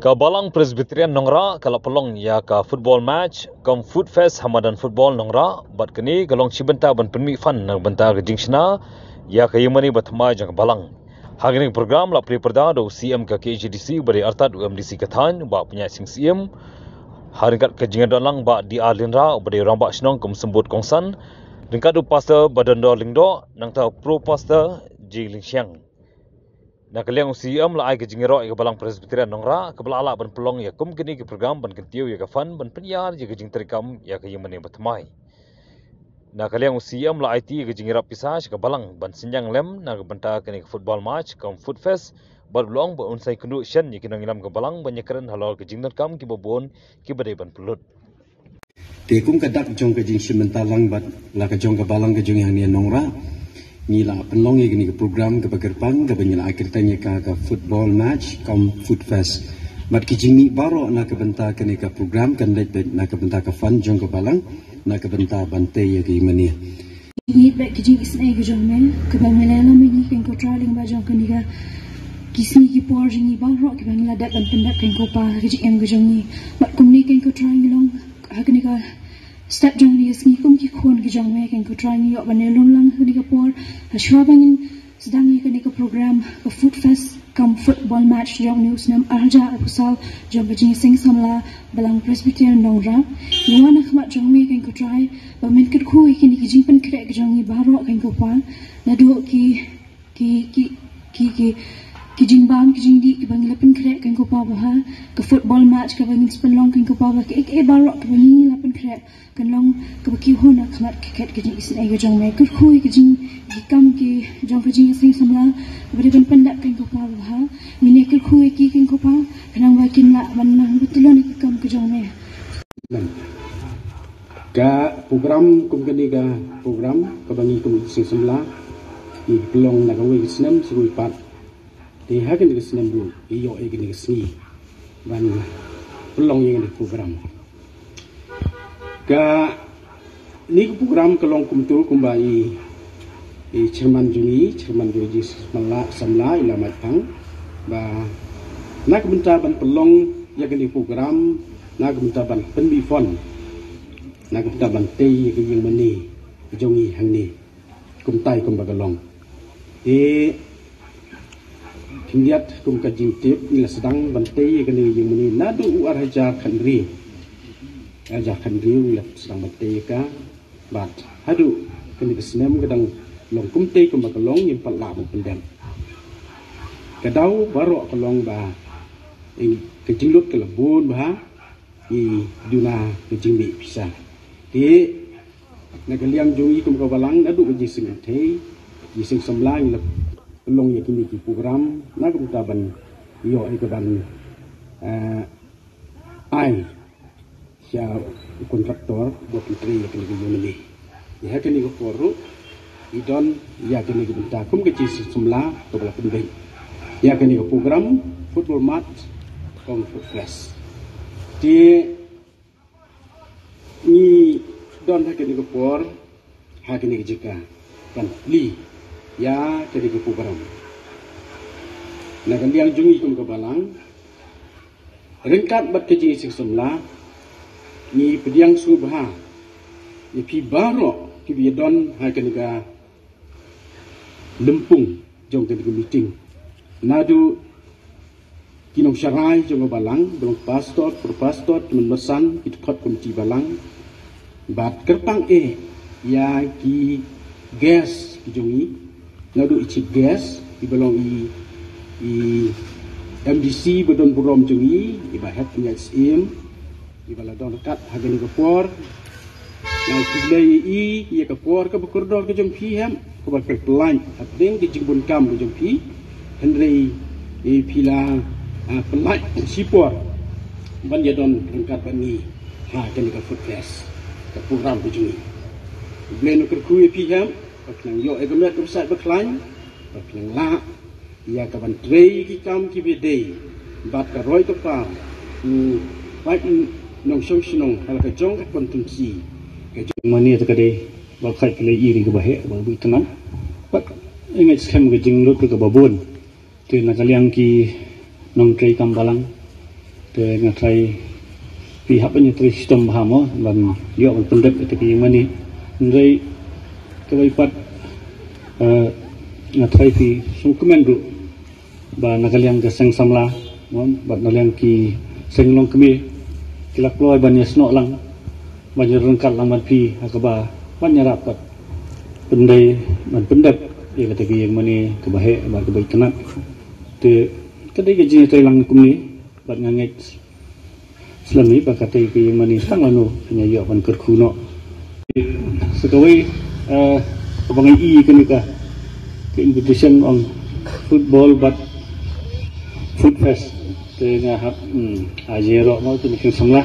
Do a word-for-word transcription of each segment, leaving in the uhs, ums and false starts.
Ka Balang Presbyterian Nongrah ka la pynlong ïa ka football match kum Food Fest ha madan football Nongrah, bad kane ka long shi bynta ban pynmih fund na bynta ka jingshna ïa ka ïing mane bathymmai jong ka Balang. Ha kane ka program la plie pyrda da u C M ka K H A D C, u ba dei artat u M D C ka thaiñ, u Bah Pynïaid Sing Syiem. Ha ryngkat ka jingdon lang Bah D R Lynrah, u ba dei rangbah shnong kum symbud kongsan, ryngkat u Pastor Badondor Lyngdoh, nangta u Pro Pastor G Lyngsiang. Na ka liang u C M la ai ka jingïaroh ïa ka Balang Presbyterian Nongrah, kaba la lah ban pynlong ïa kum kine ki program ban kyntiew ïa ka fund ban pynïar ïa ka jingtrei kam ïa ka ïing mane bathymmai. Na ka liang u C M la aiti ïa ka jingïarap pisa sha ka Balang ban synñiang lem na ka bynta kane ka football match kum Food Fest, bad u la ong ba un sa ïakynduh shen ïa ki nongïalam ka Balang ban ïakren halor ka jingdonkam kiba bun kiba dei ban pynlut. Te kum ka dak jong ka jingshim bynta lang bad la ka jong ka Balang ka jong ngi hangne Nongrah, ngi la pynlong ïa kane ka program kaba kyrpang kaba ngi la ai kyrteng ïa ka ka football match kum Food Fest. Bad ki jingmih baroh na ka bynta kane ka program kan leit beit na ka bynta ka fund jong ka Balang na ka bynta ban tei ïa ka ïing mane. Ngi bad ki jingisynei ka jong me kaba ngi la lam ïa ngi kane ka Trai lyngba jong kane ka ki sngi ki por jong ngi baroh kiba ngi la dep ban pyndep kane ka pa ka jingim ka jong ngi. Bad kumne kane ka Trai ngi long ha kane ka step jong kane ka sngi kum ki khun ki jong me kane ka Trai ngi ïoh ban ïalum lang ha kane ka por. Hashwa ba ngin sdang ïa kane ka program ka Food Fest kum football match jong une u snem ar hajar arphew saw jong ka Jingïaseng Samla Balang Presbyterian Nongrah. Ngi wan ha khmat jong me kane ka Trai ba men kyrkhu ïa kine ki jingpynkhreh ka jong ngi baroh kane ka pa, naduh ki ki ki ki ki ki jingbam ki jingdih kiba ngi la pynkhreh kane ka pa bha, ka football match kaba ngin sa pynlong kane ka pa bha, kiei kiei baroh kiba ngi la pynkhreh kan long kaba ki hun ha khmat ka khet ka jingisynei ka jong me. Kyrkhu ïa ka jing ki kam ki jong ka Jingïaseng Samla kaba dei ban pyndep kane ka pa bha. Ngin ïa kyrkhu ïa ki kane ka pa khnang ba kin lah ban nang ba tylon ïa ki kam ka jong me. Ka program kum kane ka program kaba ngi kum Jingïaseng Samla ngi pynlong na kawei ka snem sawei pat. Te ha kane ka snem ruh ngi ïoh ïa kane ka sngi ban pynlong ïa kane ka program. Kane ka program ka long kumto kumba i i chairman jong ngi, chairman jong ngi Samla, Samla i la mait pang ba na ka bynta ban pynlong ïa kane ka program, na ka bynta ban pynmih fund, na ka bynta ban tei ïa ka ïing mane jong ngi hangne. Kumtai kumba ka long. Te khyndiat kum ka jingtip ngi la sdang ban tei ïa kane ka ïing mane naduh u ar hajar khathynriew. Ar hajar khathynriew ngi la sdang ban tei ïa ka. Bad haduh kane ka snem ka dang long kumtai kumba ka long, ngim pat lah ban pyndep. Ka daw baroh ka long ba, eh, ka jinglut ka la bun bha, ngi duna ka jingmih pisa. Te na ka liang jong ngi kum ka Balang naduh ka Jingïaseng Kynthei, Jingïaseng Samla ngi la pynlong ïa kine ki program na ka bynta ban ïoh ïa ka ban, eh, ai sha u kontraktor ba pyntrei ïa kane ka ïing mane. Ïa ha kane ka por ruh i don ïa kane ka bynta kum ka Jingïaseng Samla kaba la pynbeit ïa kane ka program football match kum Food Fest. Te ngi don ha kane ka por ha kane ka jaka ban plie ïa kane ka program. Na ka liang jong ngi kum ka Balang ryngkat bad ka Jingïaseng Samla ngi pdiang sngewbha ïa phi baroh kiba ïadon ha kane ka lympung jong kane ka meeting. Naduh ki nongsharai jong ka Balang, ba long pastor, pro pastor, ki nongbasan, ki dkhot komiti Balang. Bad kyrpang eh ïa ki guest ki jong ngi, naduh i chief guest, i ba long i, i M D C ba don burom jong ngi, i Bah Hep Pynïaid Syiem, i ba la don ryngkat ha kane ka por. Nga khublei ïa i ïa ka por kaba kordor ka jong phi hep, kaba phi pynlait hapdeng ka jingbun kam ka jong phi. Hynrei, eh, phi la, ah, pynlait shipor ban ïadon ryngkat bad ngi ha kane ka Food Fest, ka program ka jong ngi. U Blei un kyrkhu ïa phi hep, ba phin nang ïoh ïa ka met ka bsait ba khlaiñ, ba phin nang lah ïa ka ban trei ki kam kiba dei bad ka roi ka par u paid nongshong shnong ha la ka jong ka konstituensi ka jong. Mane te ka dei ba khat ka lei iri kaba heh ba bit tnat. Bad i ngeit skhem ka jinglut kaba bun. Te na ka liang ki nongtrei kam Balang, Te nga trai phi hap ban ïa trei shitom bha mo ban ïoh ban pyndep ïa ka ïing mane. Hynrei kawei pat, eh, nga trai phi sngewkmen ruh ba na ka liang ka seng samla mo bad na liang ki seng longkmie ki la kloi ban ïasnoh lang ban ïaryngkat lang bad phi ha kaba ban ïarap bad pyndei ban pyndep ïa kata ka ïing mane kaba heh bad kaba itynnad. Te ka dei ka jingïatreilang kumne bad nga ngeit slem hi ba kata ka ïing mane tang lano phin ïa ïoh ban kyrkhu noh. Sa kawei, eh, kaba nga ïohi kane ka, ka invitation ong football bad food fest. Te nga hap, hmm, a je ro mo te ni kin samla.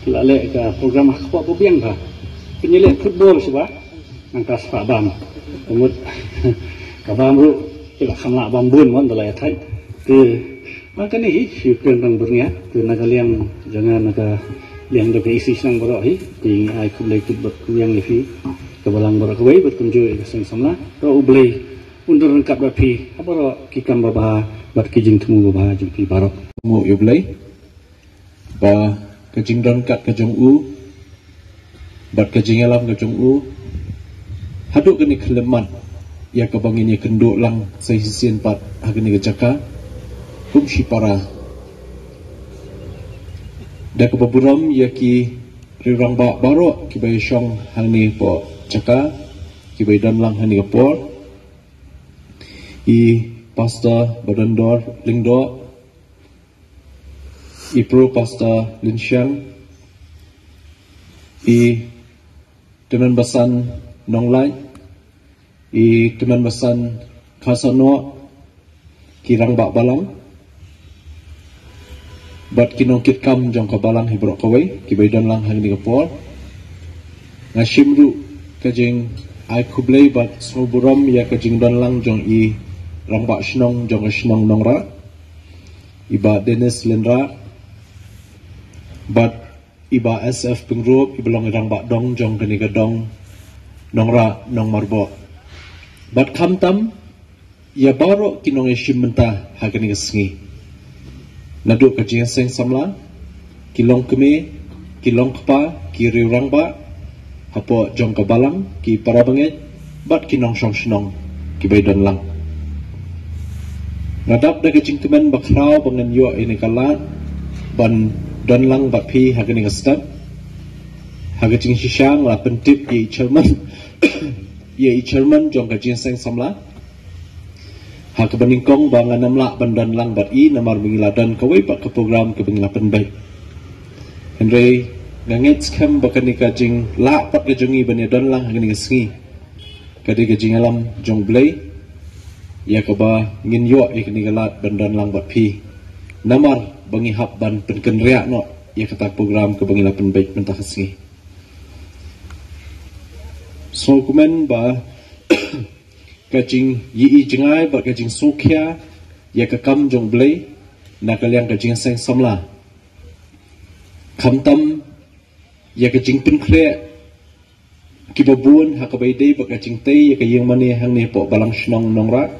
Ki la leh ka program ha kpoh ba biang ka. Pynleh football shuwa. Nangta spah bam. Ka mut ka bam ruh ki la kham lah bam bun mo da la ïathait. Te ma kane hi shu kren tang byrngia. Te na ka liang jong nga na ka liang jong ka isi shnong baroh hi. Te ngi ai khublei khublei ïa phi. Ka balang baroh kawei bad kumjuh ïa ka seng samla. Ruh U Blei un don ryngkat bad phi ha baroh ki kam babha bad ki jingthmu babha jong phi baroh. Nguh ïa U Blei ba ka jingdon kat ka jong u bad ka jingïalam ka jong u haduh kane ka khyllipmat ïa kaba ngin ïakynduh lang sa shisien pat ha kane ka jaka kum shipara. Da kaba burom ïa ki riew rangbah baroh kiba ïashong hangne hapoh jaka, kiba ïadon lang hangne ka por. I Pastor Badondor Lyngdoh, i Pro Pastor Lynshang, i Tymmen Basan Nonglait, i Tymmen Basan Khasanoh, ki rangbah balang bad ki nongkitkam jong ka balang hi baroh kawei kiba ïadon lang hangne ka por. Nga shim ruh ka jingai khublei bad sngewburom ïa ka jingdon lang jong i rangbah shnong jong ka shnong Nongrah, i Bah Dennis Lynrah, bad i Bah S F Pyngrope, iba long i rangbah dong jong kane ka dong Nongrah Nongmarboh. Bad khamtam ïa baroh ki nongïashim bynta ha kane ka sngi. Naduh ka jingïaseng samla, ki longkmie, ki longkpa, ki riew rangbah hapoh jong ka balang, ki para bangeit bad ki nongshong shnong kiba ïadon lang. Nga dap da ka jingkmen bakhraw ba ngan ïoh ïa kane ka lad ban don lang bad phi ha kane ka step. Ha ka jingshisha nga la pyntip ïa i chairman, ïa i chairman jong ka jingïaseng samla, ha kaba nyngkong ba ngan ym lah ban don lang bad i namar ba ngi la don kawei pat ka program kaba ngi la pynbeit. Hynrei nga ngeit skhem ba kane ka jinglah pat ka jong i ban ïadon lang ha kane ka sngi ka dei ka jingïalam jong U Blei ïa kaba ngin ïoh ïa kane ka lad ban don lang bad phi namar ba ngi hap ban pynkynriah noh ïa kata ka program kaba ngi la pynbeit mynta ka sngi. Sngewkmen ba ka jingïohi jngai bad ka jingsngewkhia ïa ka kam jong U Blei na ka liang ka jingïaseng samla, khamtam ïa ka jingpynkhreh kiba bun ha kaba ïadei bad ka jingtei ïa ka ïing mane hangne hapoh balang shnong Nongrah.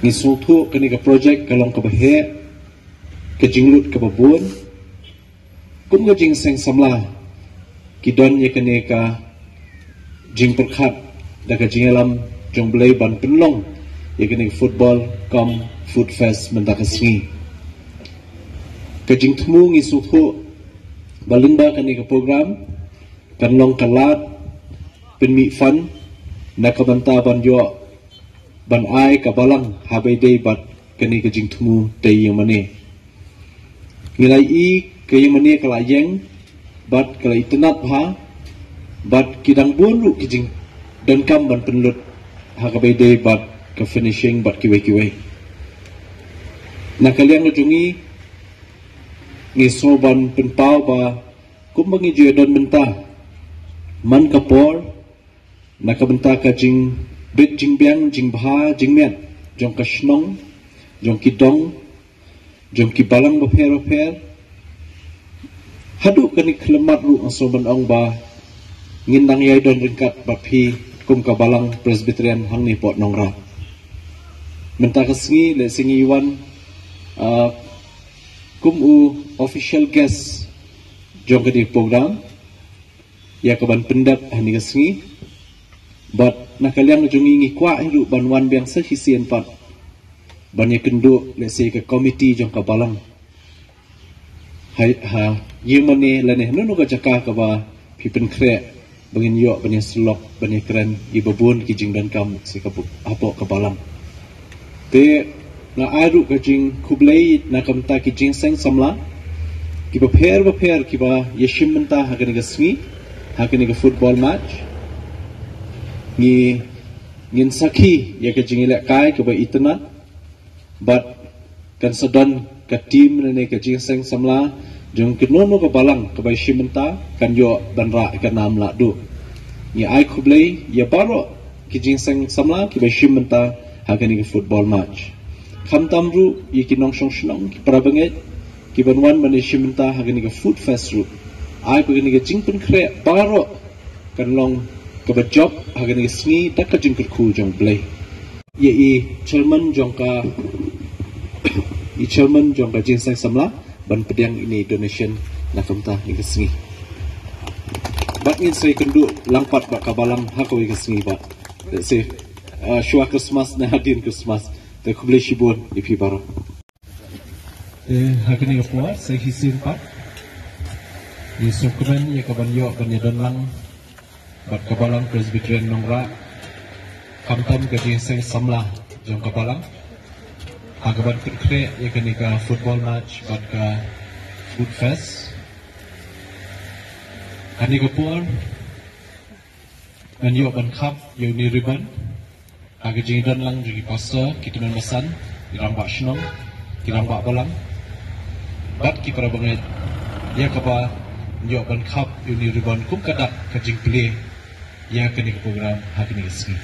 Ngi sngewthuh kane ka projek ka long kaba heh, ka jinglut kaba bun. Kum ka jingïaseng samla ki don ïa kane ka jingpyrkhat da ka jingïalam jong U Blei ban pynlong ïa kane ka football cum food fest mynta ka sngi. Ka jingthmu ngi sngewthuh ba lyngba kane ka program kan long ka lad pynmih fund na ka bynta ban ïoh ban ai ka balang ha ba ïadei bad kane ka jingthmu tei ïing mane. Ngi la ïohi ka ïing mane ka la ïeng bad ka la itynnad bha bad ki dang bun ruh ki jingdonkam ban pynlut ha kaba ïadei bad ka finishing bad kiwei kiwei. Na ka liang ka jong ngi, ngi sngew ban pynpaw ba kumba ngi ju ïadon bynta man ka por na ka bynta ka jingbit jingbiang jingbha jingmiat jong ka shnong, jong ki dong, jong ki balang bapher bapher. Haduh kane ka khyllipmat ruh nga sngew ban ong ba ngin nang ïai don ryngkat bad phi kum ka balang Presbyterian hangne hapoh Nongrah. Mynta ka sngi lehse ngi wan, ah, Kum u official guest jong kane ka program, ïa kaban pyndep ha kane ka sngi. Bad na ka liang jong ngi, ngi kwah hi ruh ban wan biang sa shisien pat ban ïakynduh lehse ka committee jong ka balang. Hai, ha, ïa mane lane hano hano ka jaka kaba phi pynkhreh ba ngin ïoh ban ïasyllok ban ïakren ïa babun ki jingdonkam sha ka bu-, hapoh ka balang. Te nga ai ruh ka jingkhublei na ka bynta ki jingseng samla kiba pher ba pher kiba ïashim bynta ha kane ka sngi, ha kane ka football match. Ngi, ngin sakhi ïa ka jingïalehkai kaba itynnad. Bad kan sa don ka team lane ka jingseng samla jong kano kano ka balang kaba ïashim bynta kan ïoh ban rah ïa ka nam lahduh. Ngi ai khublei ïa baroh ki jingseng samla kiba ïashim bynta ha kane ka football match. Khamtam ruh ïa ki nongshong shnong, ki para bangeit kiban wan ban ïashim bynta ha kane ka Food Fest ruh. Ai ba kane ka jingpynkhreh baroh kan long kaba jop ha kane ka sngi da ka jingkyrkhu jong U Blei. Ïa i chairman jong ka, i chairman jong ka jingseng samla ban pdiang ine i donation na ka bynta kane ka sngi. Bad ngin sa ïakynduh lang pat bad ka balang ha kawei ka sngi bad. Let's say, uh, shuwa Christmas ne hadien Christmas. Te khublei shibun ïa phi baroh. Te ha kane ka por sa shisien pat ngi sngewkmen ïa kaban ïoh ban ïadon lang bad ka Balang Presbyterian Nongrah, khamtam ka jingseng samla jong ka balang ha kaban pynkhreh ïa kane ka football match bad ka Food Fest. Kane ka por ngan ïoh ban khap ïa une u ribbon ha ka jingdon lang jong ki pastor, ki tymmen basan, ki rangbah shnong, ki rangbah balang bad ki para bangeit, ïa kaba ngan ïoh ban khap ïa une u ribbon kum ka dak ka jingplie ïa kane ka program ha kane ka sngi.